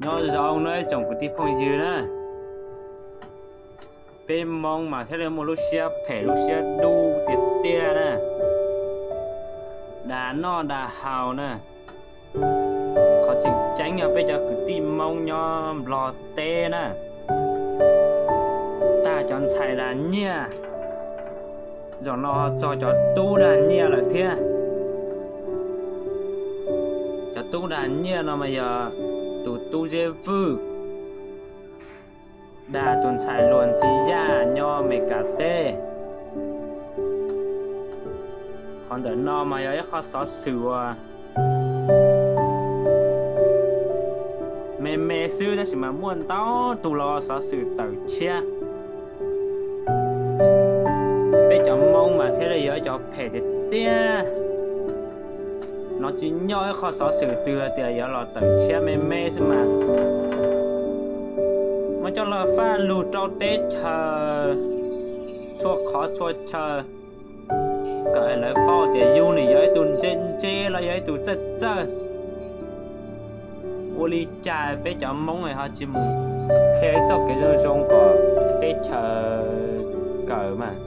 Nyob zoo nawb tsoom kwv tij phooj ywg na, peb Hmoob mas thiaj li muaj lub siab phem lub siab dub tiag tiag na, dag noj dag haus na. Qhov tseem ceeb yog peb cov kwv tij Hmoob nyob Nplog teb na, tag cov ntxhais dag nyiaj, zaum no txog cov tub dag nyiaj lawm thiab. Cov tub dag nyiaj no mas yog tus tub Zeb Vwj dag tus ntxhais Luag Ntxhi Yaj nyob Amelikas teb. Qhov ntawm no mas yog ib qho xov xwm uas me me xwb tab sis mas muaj ntau tus los xov xwm tawm tshiab. Peb cov Hmoob mas thiaj li yog ib cov phem tiag tiag. No tsis nyob ib qho xov xwm twg tias yuav los tawm tshiab me me xwb mas muab coj los faj lug rau teb chaws txhua qhov txhua chaw kom lawv paub tias yus nim yog ib tug ntse ntse los yog ib tug txawj txawj. Ua li cas peb cov Hmoob ho tsis mus qhia ib txoj kev zoo zoo kom teb chaws kawm mas,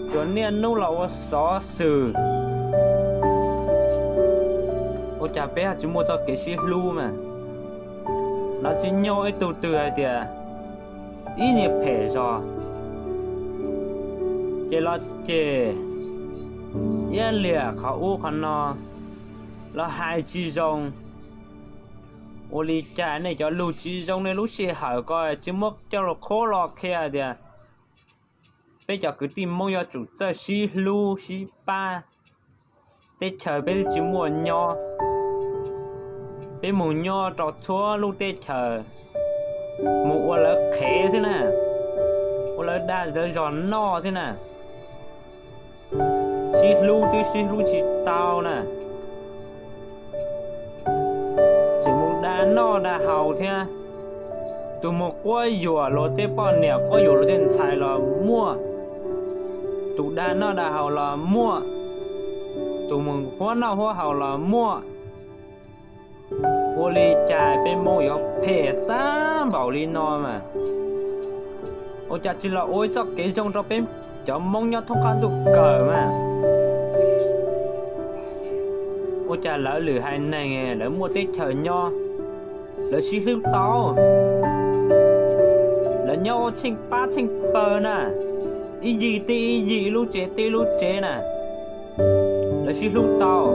tsuas niaj hnub los ua xov xwm. Ua cas peb ho tsis muaj txoj kev sib hlub mas? No tsis nyob ib tug twg hais tias ib nyuag phem zog ces los cem iab liam qhov ub qhov no, los hais tsis zoo. Ua li cas nej cov lus tsis zoo nej lub sij hawm ko tsis muab coj los qhuab los qhia tias peb cov kwv tij Hmoob yuav tsum txawj sib hlub sib pab. Teb chaws peb twb tsis muaj nyob, peb mus nyob rau txhua lub teb chaws, mus ua lawv qhev xwb na, ua lawv dag lawv zog noj xwb na. Sib hlub twb sib hlub tsis tau na, tseem mus dag noj dag haus thiab. Tus mus quab yuam luag tej poj niam quab yuam luag tej ntxhais los muaj, tus dag noj dag haus los muaj, tus mus huab noj huab haus los muaj. Ua li cas peb Hmoob yuav phem tag npaum li no mas? Ua cas tsis los ua ib txoj kev zoo rau peb cov Hmoob nyob thoob qab ntuj kawm mas? Ua cas lawv lwm haiv neeg lawv muaj teb chaws nyob, lawv sib hlub tau, lawv nyob ua tsheej pab tsheej pawg na, ib yig tib ib yig, ib lub tsev tib lub tsev na, lawv sib hlub tau.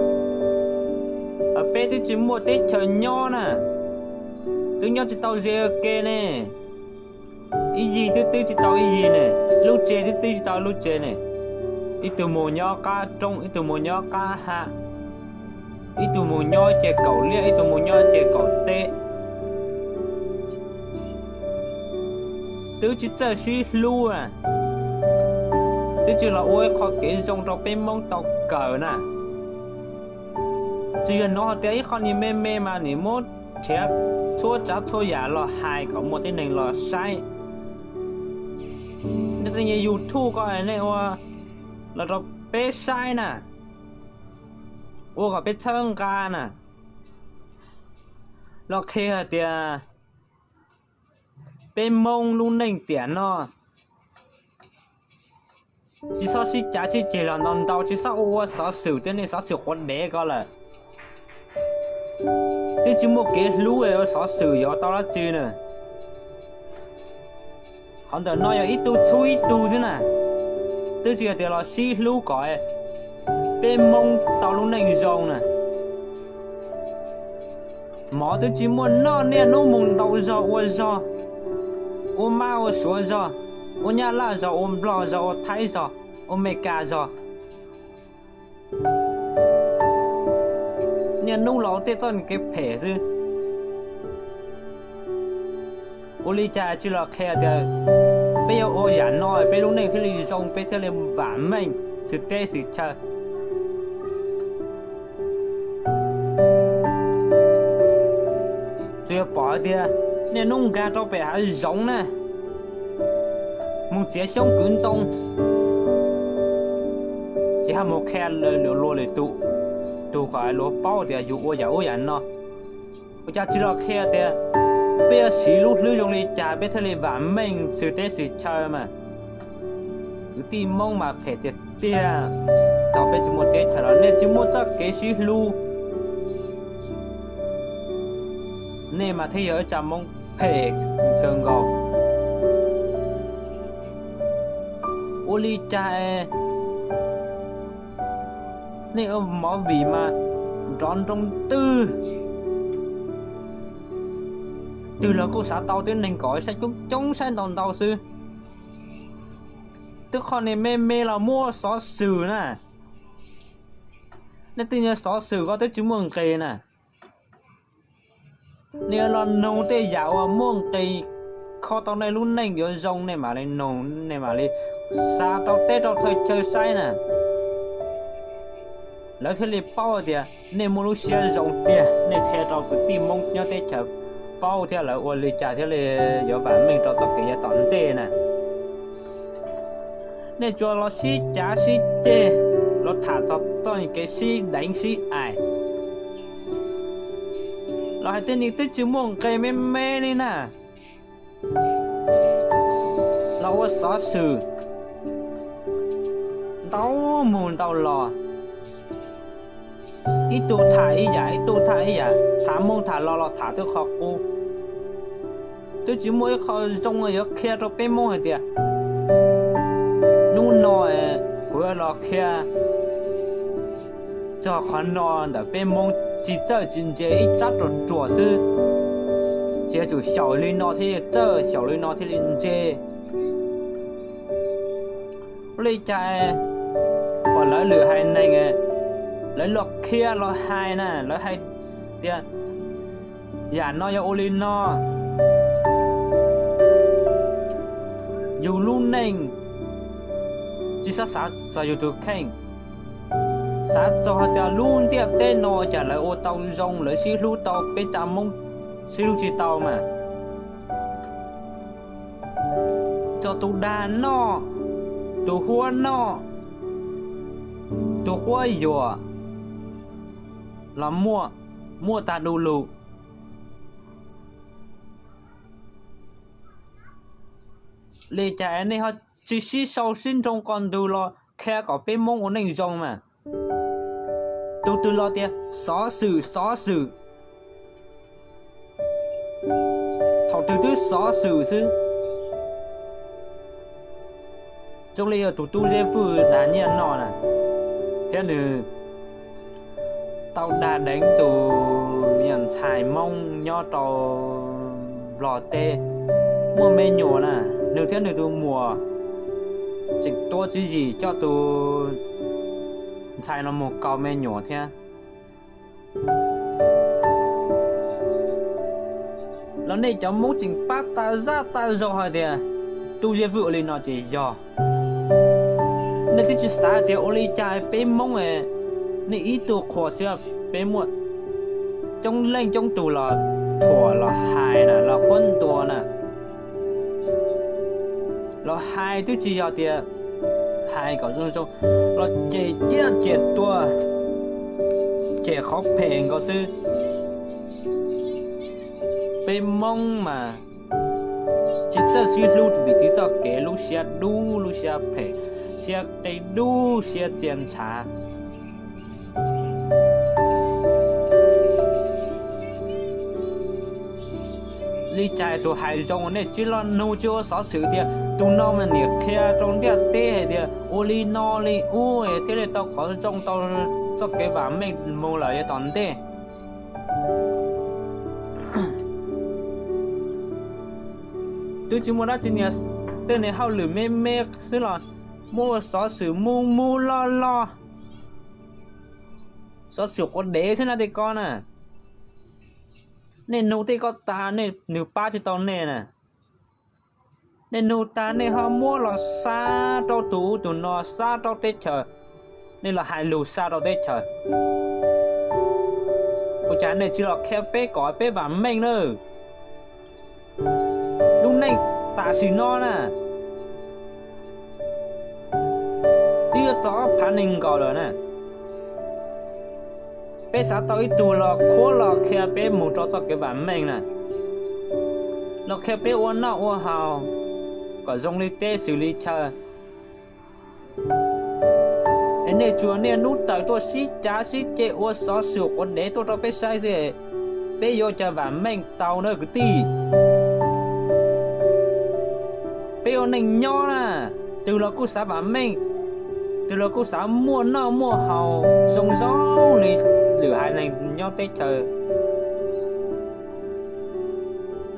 Peb twb tsis muaj teb chaws nyob na, twb nyob tsis tau ze ua ke ne, ib yig twb twb tsis tau ib yig ne, lub tsev twb twb tsis tau lub tsev ne. Ib tug mus nyob qab roob, ib tug mus nyob qab hav, ib tug mus nyob ces kaum liaj, ib tug mus nyob ces kaum teb. Twb tsis txawj sib hlub, twb tsis los ua ib qho kev zoo rau peb Hmoob tau kawm na. Tsis yog no hais tias ib qho nim me me mas nim muab nrhiav txhua tsav txhua yam los hais kom muaj tib neeg los saib. Nej tej YouTube ko nej ua los rau peb saib na, ua kom peb txhawb nqa na, los qhia hais tias peb Hmoob lub neej tiam no tsis txhob sib cav sib ceg los ntau ntau, tsis txhob ua ua xov xwm tej nej xov xwm quav dev ko lawm. Twb tsis muaj kev hlub ua xov xwm yuav tau dab tsi na. Qhov ntawm no yog ib tug txhub ib tug xwb na, twb tsis yog tias los sib hlub kom peb Hmoob tau lub neej zoo na. Mov twb tsis muaj noj, niaj hnub mus ntaus zog ua zog, ua mab ua suav zog, ua nyab laj zog, ua nplog zog, ua thaib zog, ua Meskas zog, niaj hnub los ua tej txoj kev phem xwb. Ua li cas tsis los qhia tias peb yuav ua yam no peb lub neej thiaj li zoo, peb thiaj li vam meej xwm teb xwm chaw. Tsuas yog pom hais tias niaj hnub nkag rau pem hav zoov na, mus txiav xyoob kwv ntoo, ces ho mus qhia luag lwm tus, tus kom luag paub tias yus ua yam ub yam no. Ua cas tsis los qhia tias peb yuav siv lub hlwb zoo li cas peb thiaj li vam meej xwm teb xwm chaw mas. Kwv tij Hmoob mas phem tiag tiag, tau peb tsis muaj teb chaws los nej tsis muaj txoj kev sib hlub, nej mas thiaj yog ib tsav Hmoob phem kawg nkaus. Ua li cas nej ua movie mas nrov nroo twg, twg los kuj xav tau tib neeg kom saib coob coob saib ntau ntau xwb. Twb qhov niag me me los muaj xov xwm na, nej tej niag xov xwm ko twb tsis muaj nqis na. Nej los nug tej yam uas muaj nqis kho tau nej lub neej yuav zoo nej mam li nug, nej mam li xa rau teb rau chaw saib na. Lawv thiaj li paub tias nej muaj lub siab zoo tiag, nej qhia rau kwv tij Hmoob nyob teb chaws paub thiab lawv ua li cas thiaj li yuav vam meej rau txoj kev yav tom ntej na. Nej tsuas los sib cav sib ceg, los tham txog txoj kev sib deev sib aim, los hais tej neeg twb tsis muaj nqe me me li na, los ua xov xwm ntau mus ntau los, ib tug tham ib yam ib tug tham ib yam, tham mus tham los los tham twb qhov qub. Twb tsis muaj ib qho zoo yuav qhia rau peb Hmoob hais tias hnub no kuv yuav los qhia txog qhov no ntawm peb Hmoob tsis txawj tsis ntse ib tsab ruam ruam xwb, tsis yuav tsum xyaum li no thiaj li txawj, xyaum li no thiaj li ntse. Ua li cas pom lawv lwm haiv neeg lawv los qhia los hais na, lawv hais tias yam no yog ua li no, yus lub neej tsis txhob xav txog yus tus kheej, xav txog hais tias lub ntiaj teb no cas lawv ua tau zoo, lawv sib hlub tau, peb tsav Hmoob sib hlub tsis tau mas. Txog tus dag noj, tus huab noj, tus quab yuam los muaj, muaj tag du lug. Li cas nej ho tsis sib sau sib nroo qos ntug los qhia kom peb Hmoob ua neej zoo mas? Tus twg los tias xov xwm xov xwm, thaum twg twb xov xwm xwb. Zoo li yog tus tub Zeb Vwj dag nyiaj no na, thiab nws tau dag deev tus me nyuam ntxhais Hmoob nyob rau Nplog teb, muaj me nyuam na, nws thiab nws tus muam tseem tuav tswv yim coj tus ntxhais no mus kaus me nyuam thiab. Los nej cov Hmoob tseem pab tas zaj tas zog hais tias tub Zeb Vwj ua li no ces yog. Nej twb tsis xav tias ua li cas peb Hmoob, nej ib tug qhuas xwb, peb muaj coob leej coob tus los thuam los hais na, los qhuab ntuas na. Los hais twb tsis yog tias hais kom zoo zoo, los cem ciaj cem tuag, cem qhov phem nkaus xwb. Peb Hmoob mas tsis txawj sib hlub vim tib txoj kev lub siab dub, lub siab phem, siab qe dub, siab txia ntshav. Li cas tus hais zoo nej tsis los nug, tsis ua xov xwm tias tus no mas niam qhia rau ntiaj teb hais tias ua li no li ub thiaj li tau qhov zoo, tau txoj kev vam meej mus lawm yav tom ntej. Twb tsis muaj dab tsi, niag tej niag hauj lwm me me xwb los muaj ua xov xwm mus mus los los, xov xwm quav dev xwb na tej ko na. Nej nug tej ko tas, nws pab tsis tau nej na. Nej nug tag nej ho muab los xa rau tus ub tus no, xa rau teb chaws, nej los hais lus xa rau teb chaws. Ua cas nej tsis los qhia peb kom peb vam meej na? Lub neej tam sim no na, twb yuav txog ob phav nees nkaum lawm na. Peb xav tau ib tug los khuab los qhia peb mus rau txoj kev vam meej na, los qhia peb ua noj ua haus kom zoo li teb xws li chaw. Es nej tsuas niaj hnub tawm tuaj sib cav sib ceg ua xov xwm quav dev tuaj rau peb saib xwb, peb yuav cas vam meej tau na kwv tij. Peb ua neej nyob na, twg los kuj xav vam meej, twg los kuj xav muaj noj muaj haus zoo zoo li lwm haiv neeg nyob teb chaws.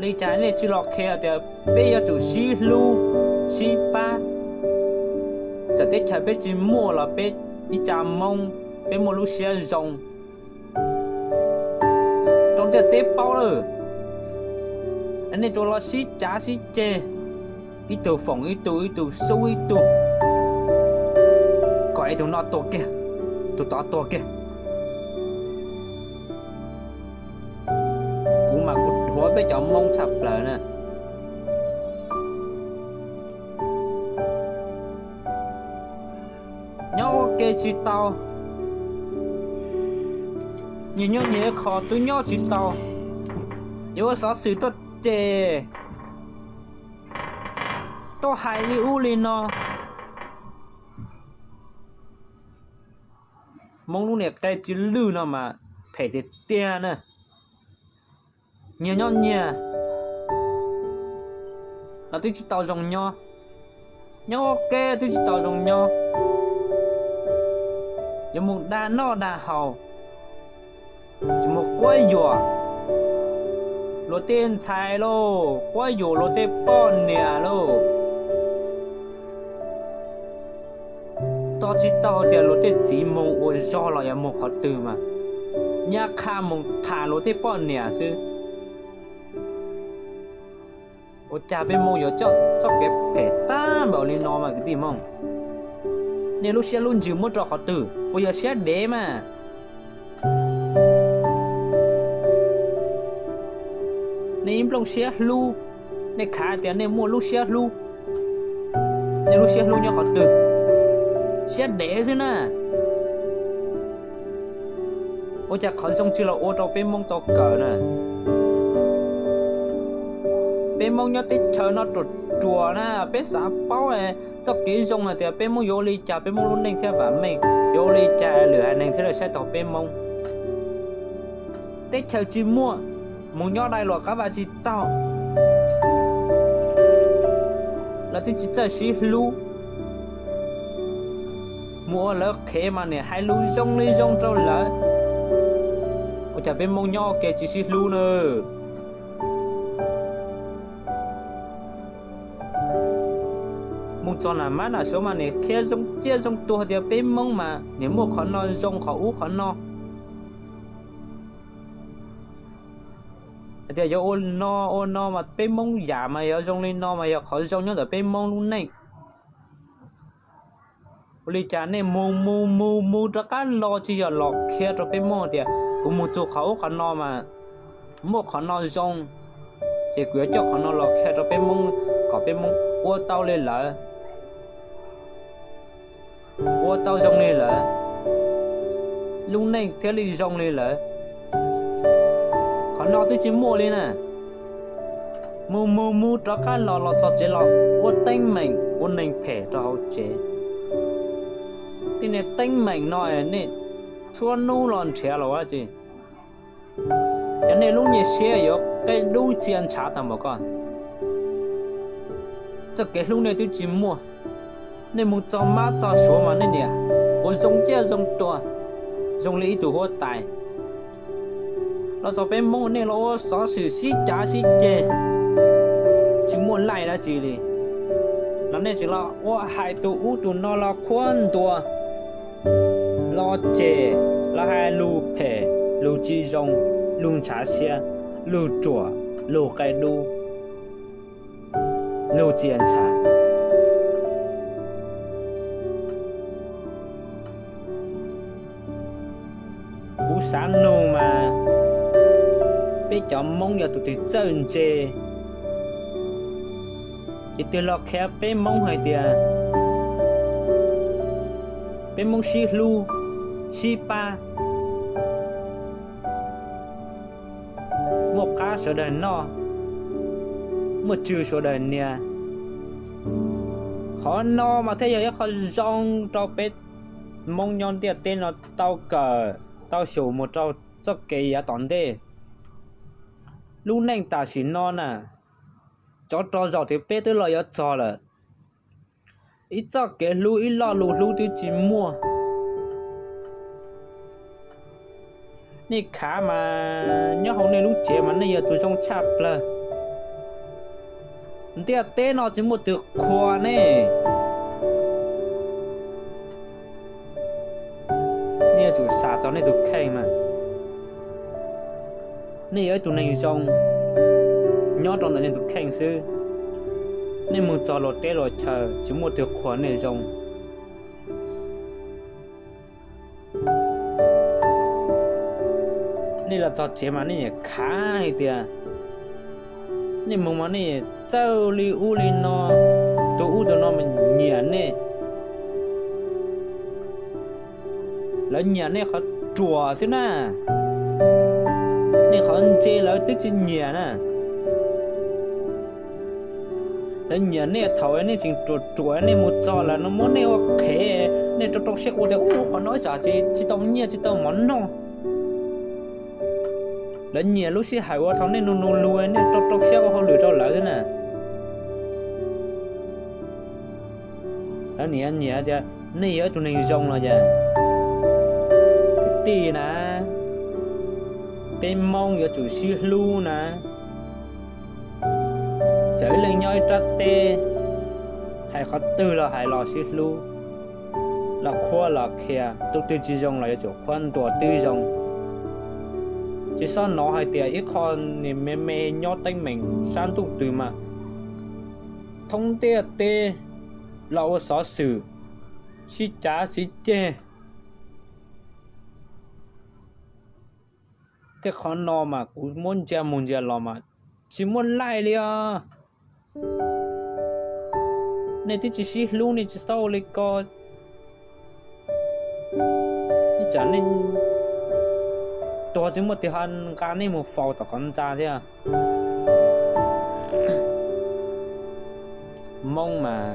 Li cas nej tsis los qhia tias peb yuav tsum sib hlub sib pab, txawm teb chaws peb tsis muaj los peb ib tsa Hmoob, peb muaj lub siab zoo rau ntiaj teb paub lawm. Nej tsuas los sib cav sib ceg, ib tug foom ib tug, ib tug xub ib tug, kom ib tug no tuag kiag, tus tod tuag kiag. Kuv mas kuv dhuav peb cov Hmoob tshaj plaws na. Nyob ua ke tsis tau, nyias nyob nyias qhov twb nyob tsis tau, yuav ua xov xwm tuaj ceg, tuaj hais li ub li no. Hmoob lub niam qe tsis lwj no mas phem tiag tiag na. Nyias nyob nyias los twb tsis tau zoo nyob, nyob ua ke twb tsis tau zoo nyob. Yuav mus dag noj dag haus, tsis mus quab yuam luag tej ntxhais lauj, quab yuam luag tej poj niam lauj. Tos tsis tau tias luag tej txiv mus ua zog los yog mus qhov twg mas nyab qha mus tham luag tej poj niam xwb. Ua cas peb Hmoob yuav coj txoj kev phem tag npaum li no mas kwv tij Hmoob? Nej lub siab lub ntsws muab rau qhov twg? Puas yog siab dev mas? Nej ib nplooj siab hlub, nej khav tias nej muaj lub siab hlub, nej lub siab hlub nyob qhov twg? Siab dev xwb na. Ua cas qhov zoo tsis los ua rau peb Hmoob tau kawm na? Peb Hmoob nyob teb chaws no ruam ruam na, peb xav paub txoj kev zoo hais tias peb Hmoob yuav ua li cas peb Hmoob lub neej thiaj vam meej, yuav ua li cas lwm haiv neeg thiaj li saib taus peb Hmoob. Teb chaws tsis muaj, mus nyob dai luam qab vaj tsis taug, lawv twb tsis txawj sib hlub. Mus ua lawv qhev mas niam hais lus zoo li zoo rau lawv. Ua cas peb Hmoob nyob ua ke tsis sib hlub na? Mus txog nam mab nam suav mas niam qhia zoo ciaj zoo tuag tias peb Hmoob mas niam muaj qhov no zoo qhov ub qhov no. Hais tias yuav ua no ua no mas peb Hmoob yam mas yuav zoo li no mas yog qhov zoo nyob ntawm peb Hmoob lub neej. Ua li cas nej mus mus mus mus rov qab los tsis yog los qhia rau peb Hmoob tias kuv mus txug qhov ub qhov no mas muaj qhov no zoo, ces kuv yuav coj qhov no los qhia rau peb Hmoob kom peb Hmoob ua tau li lawv, ua tau zoo li lawv, lub neej thiaj li zoo li lawv. Qhov no twb tsis muaj li na. Mus mus mus rov qab los los txog tsev los ua teeb meem ua neeg phem rau hauv tsev. Tej niag teeb meem no nej txhua hnub los nrhiav los ua dab tsi? Cov nej lub nyiaj siab yuav qe dub txia ntshav tag npaum ko. Txoj kev hlub nej twb tsis muaj, nej mus txog mab txog suav mas nej niam ua zoo ciaj zoo tuag, zoo li ib tug huab tais. Los txog peb Hmoob nej los ua xov xwm sib cav sib ceg, tsis muaj laij dab tsi li. Los nej tseem los ua hais tus ub tus no los qhuab ntuas, los cem, los hais lus phem, lus tsis zoo, lus ntshav siab, lus ruam, lus qe dub, lus txia ntshav. Kuv xav nug mas peb cov Hmoob yog tus twg txawj ntse, ces twg los qhia peb Hmoob hais tias peb Hmoob sib hlub, sib pab, qab sawv daws noj, muaj tswv sawv daws nias. Qhov no mas thiaj yog ib qho zoo rau peb Hmoob nyob ntiaj teb no tau kawm tau xyum mus rau txoj kev yav tom ntej. Lub neej tam sim no na, tsov rog zaum tias peb twb los yuav txog lawm, ib txoj kev hlub ib lo lus hlub twb tsis muaj. Nej khav mas nyob hauv nej lub tsev mas nej yog tus zoo tshaj plawg. Ntiaj teb no tsis muaj tus qhuas nej. Nej yuav tsum xav txog nej tus kheej mas nej yog ib tug neeg zoo nyob rau ntawm nej tus kheej xwb. Nej mus txog luag teb luag chaw tsis muaj tus qhuas nej zoo. Nej los txog tsev mas nej niaj khav hais tias nej mus mas nej txawj li ub li no, tus ub tus no mas nyiam nej. Lawv nyiam nej qhov ruam xwb na, nej qhov ntse lawv twb tsis nyiam na. Lawv nyiam nej thaum nej tseem ruam ruam, nej mus txog lawv no muab nej ua qhev, nej rau rau siab ua tias ub qhov no tsam tsis tau nyiaj tsis tau mov noj. Lawv nyiam lub sij hawm uas thaum nej nug nug lus nej rau rau siab ua hauj lwm rau lawv xwb na. Lawv nyiam nyiam tias nej yog ib tug neeg zoo los cas. Kwv tij na, peb Hmoob yuav tsum sib hlub na. Txawm ib leeg nyob ib sab teb, hais qhov twg los hais los sib hlub, los qhuab los qhia, tus twg tsis zoo los yuav tsum qhuab ntuas twb zoo. Tsis txhob hnov hais tias ib qho niag me me nyob teeb meem sab ntuj twg mas thoob ntiaj teb los ua xov xwm sib cav sib ceg. Tej qhov no mas kuv muab ntsia mus ntsia los mas tsis muaj laij li os. Nej twb tsis sib hlub nej tsis txhob ua li ko. Ib tsam nej tuag tsis muaj tus ho nqa nej mus faus tom qhov ntxa thiab. Hmoob mas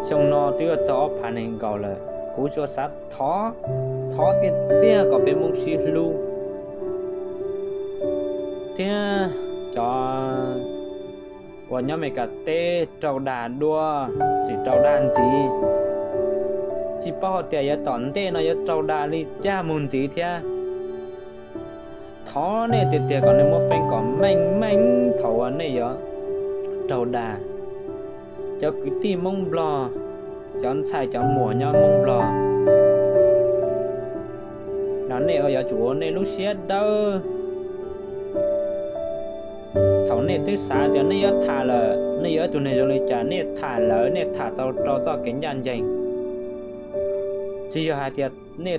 xyoo no twb yuav txog ob phav nees nkaum lawm, kuv tsuas xav thov, thov tiag tiag kom peb Hmoob sib hlub thiab cov uas nyob Meskas teb raug dag dua, tsis raug dag ntxiv. Tsis paub hais tias yav tom ntej no yuav raug dag li cas mus ntxiv thiab. Thov nej tiag tiag kom nej muab feeb kom meej meej thaum uas nej yuav raug dag. Cov kwv tij Hmoob Nplog, cov ntxhais cov muam nyob Hmoob Nplog, no nej yuav tsum ua nej lub siab dawb. Thaum nej twb xav tias nej yuav tham lawm, nej yuav ua tus neeg zoo li cas nej tham lawm, nej tham tau rau txoj kev ncaj ncees. Tsis yog hais tias nej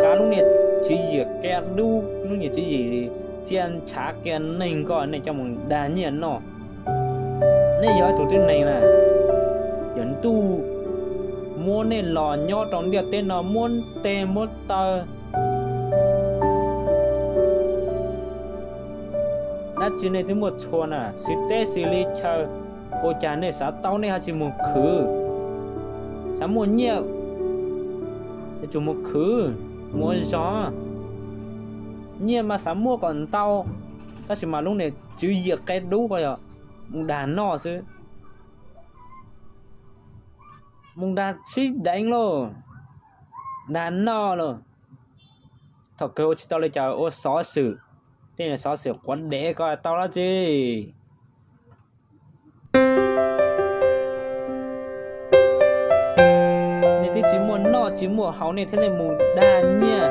qab lub niag tswv yim qia dub, lub niag tswv yim txia ntshav qia neeg ko nej coj mus dag nyiaj noj. Nej yog ib tug tib neeg na, yog ntuj muab nej los nyob rau ntiaj teb no muab teg muab taw dab tsi nej twb muaj txhua na, xws teb xws li chaw, ua cas nej xav tau nej ho tsis mus khwv? Xav muaj nyiaj yuav tsum mus khwv, mus ua zog. Nyiaj mas xav muaj kom ntau, tab sis mas lub niag tswv yim qia dub ko yog mus dag noj xwb. Mus dag sib deev lauj, dag noj lauj. Thaum kawg ua tsis tau li cas ua xov xwm, tej xov xwm quav dev ko tau dab tsi? Nej twb tsis muaj noj tsis muaj haus nej thiaj li mus dag nyiaj.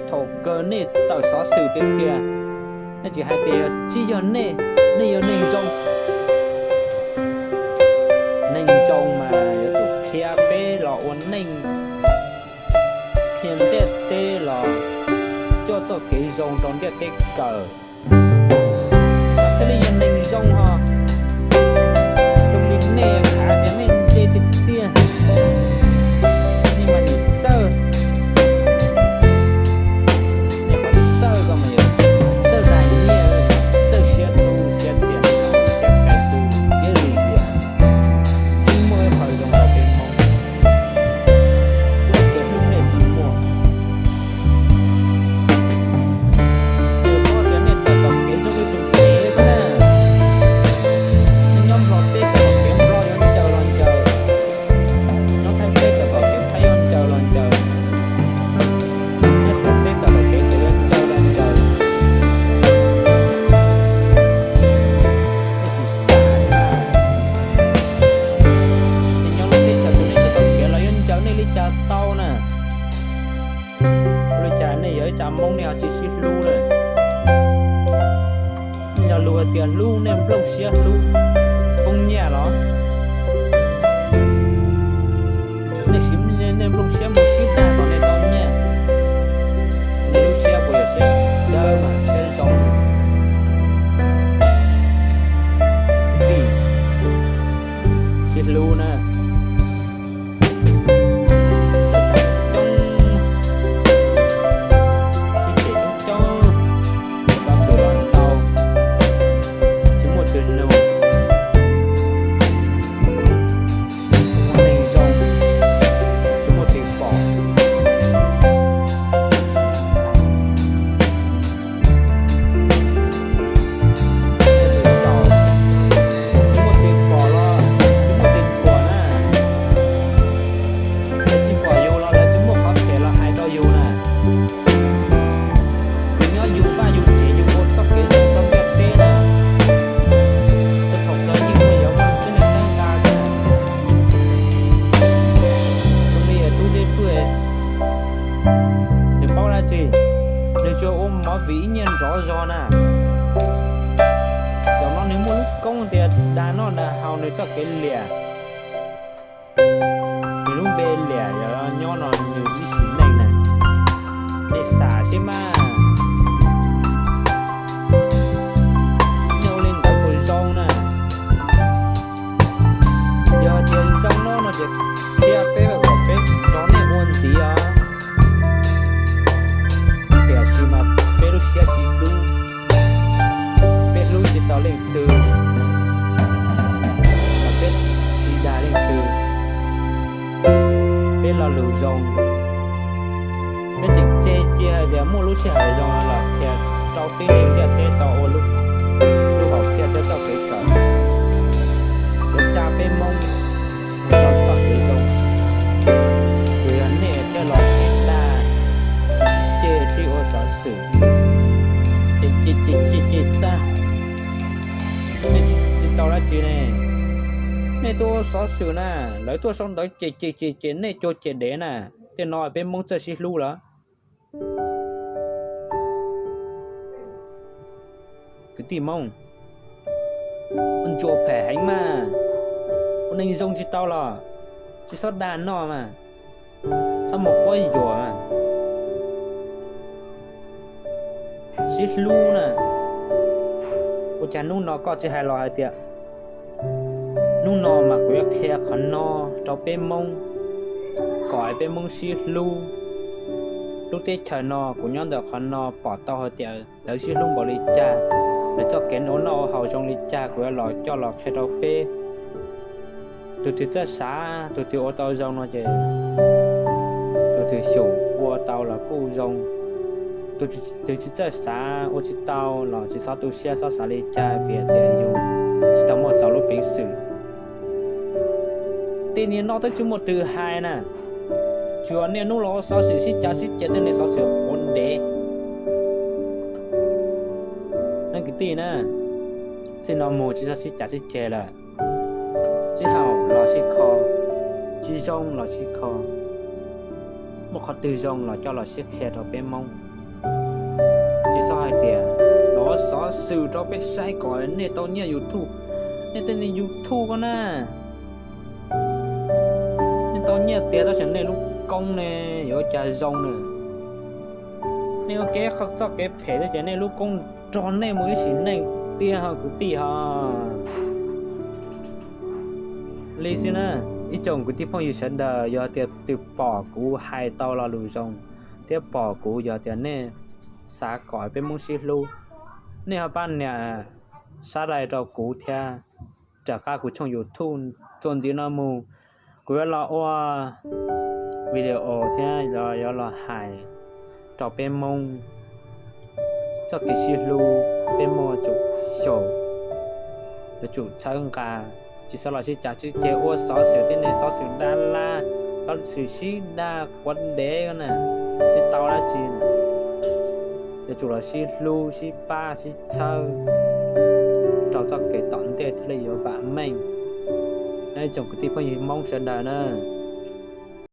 Thaum kawg nej tawm xov xwm tiag tiag, nej tsis hais tias tsis yog nej, nej yog neeg zoo. Neeg zoo mas yuav tsum qhia peb los ua neej, qhia ntiaj teb los coj txoj kev zoo rau ntiaj teb kawm. Thiaj li yog neeg zoo ho. Zoo li nej hais tias nej ntse tiag tiag, nej mas yus txawj, nej qhov txawj ko mas yus tsis sib hlub na. Lo lus hais tias hlub nej nplooj siab hlub poob nyiaj los? Nej siv nej nplooj siab mus sib dag kom nej tau nyiaj, nej lub siab puas yog siab dawb mas siab zoo? Sib hlub na, coob, sib cem coob coob, xov xwm los ntau, tsis muaj twg nug, tsis muaj neeg zoo, tsis muaj twg pom. Tsis muaj twg pom los tsis muaj twg thuam na. Lawv tsis pom yus los lawv tsis muaj qhov phem los hais rau yus na. Yus nyob yus vaj yus tsev yus ua txoj kev zoo rau ntiaj teb na. Txog thaum kawg yeej muaj yus vaj tseb neeg txhawb nqa thiab. Zoo li tub Dej Txuj, nws paub dab tsi? Nws tsuas ua movie ib nyiaj nrov zog na. Zaum no nws muaj lub koob tias dag noj dag haus nws txoj kev liam. Nws lub npe liam yog nyob no nws ib sim neej na. Nej xam seb mas, nej ua li ntawd puas zoo na? Yog tias zoo no no ces qhia peb kom peb rov nej ua ntxiv os. Tiam sis mas peb lub siab tsis dub, peb hlub tsis tau leej twg, peb tsis dag leej twg, peb lo lus zoo. Peb tseem tseg cia hais tias muaj lub sij hawm zoo los qhia rau tib neeg ntiaj teb tau ua lub, lub hom phiaj thiab txoj kev kawm, yuav tsa peb Hmoob mus rau txoj kev zoo. Tsuas yog nej thiaj los sib dag, ces sib ua xov xwm, ces ces ces ces tag, nej tsis tau dab tsi ne. Nej tuaj ua xov xwm na, lawv tuaj sau ntawv ces ces ces ces nej cua ces dev na. Tej no peb Hmoob txawj sib hlub lawm. Kwv tij Hmoob, ua ntsuas phem heev mas, ua neeg zoo tsis tau los tsis txhob dag noj mas, txhob mus quab yuam mas, sib hlub na. Ua cas hnub no koj tsis hais los hais tias, hnub no mas kuv yuav qhia qhov no rau peb Hmoob, kom peb Hmoob sib hlub. Lub teb chaws no kuv nyob ntawm qhov no pom tau hais tias lawv sib hlub npaum li cas, lawv txoj kev ua noj ua haus zoo li cas, kuv yuav los coj los qhia rau peb. Tus twg txawj xav, tus twg ua tau zoo no ces tus twg xyaum ua tau los kuj zoo. Tus twg tsis txawj xav, ua tsis tau los tsis txhob tu siab, txhob xav li cas, vim tias yus tsis tau muaj txaus lub peev xwm. Tej niag no twb tsis muaj twg hais na, tsuas niaj hnub los ua xov xwm sib cav sib ceg, tej niag xov xwm quav dev. Leej kwv tij na, txij no mus tsis txhob sib cav sib ceg lawm. Tsis haum los sib kho, tsis zoo los sib kho, muaj qhov twg zoo los coj los sib qhia rau peb Hmoob. Tsis txhob hais tias los ua xov xwm rau peb saib kom nej tau nyiaj YouTube. Nej tej niag YouTube ko na, nej tau nyiaj tiag tab sis nej lub koob ne, yuav ua cas zoo na. Nej ua kev txoj kev phem xwb ces nej lub koob nrog nej mus ib sim neej tiag ho kwv tij ho. Li xwb na, ib tsoom kwv tij phooj ywg sawv daws, yog tias twg pom kuv hais tau lo lus zoo thiab pom kuv, yog tias nej xav kom peb Hmoob sib hlub, nej ho pab nias subscribe rau kuv thiab. Rov qab kuv tshooj YouTube txuas ntxiv no mus, kuv yuav los ua video thiab yuav los hais rau peb Hmoob txoj kev sib hlub, peb Hmoob yuav tsum xyaum, yuav tsum txhawb nqa, tsis txhob los sib cav sib ceg ua xov xwm tej niag xov xwm dab lab, xov xwm sib dag quav dev na, tsis tau dab tsi. Yuav tsum los sib hlub sib pab sib txhawb rau txoj kev tom ntej thiaj li yuav vam meej. Ib tsoom kwv tij phooj ywg Hmoob sawv daws na,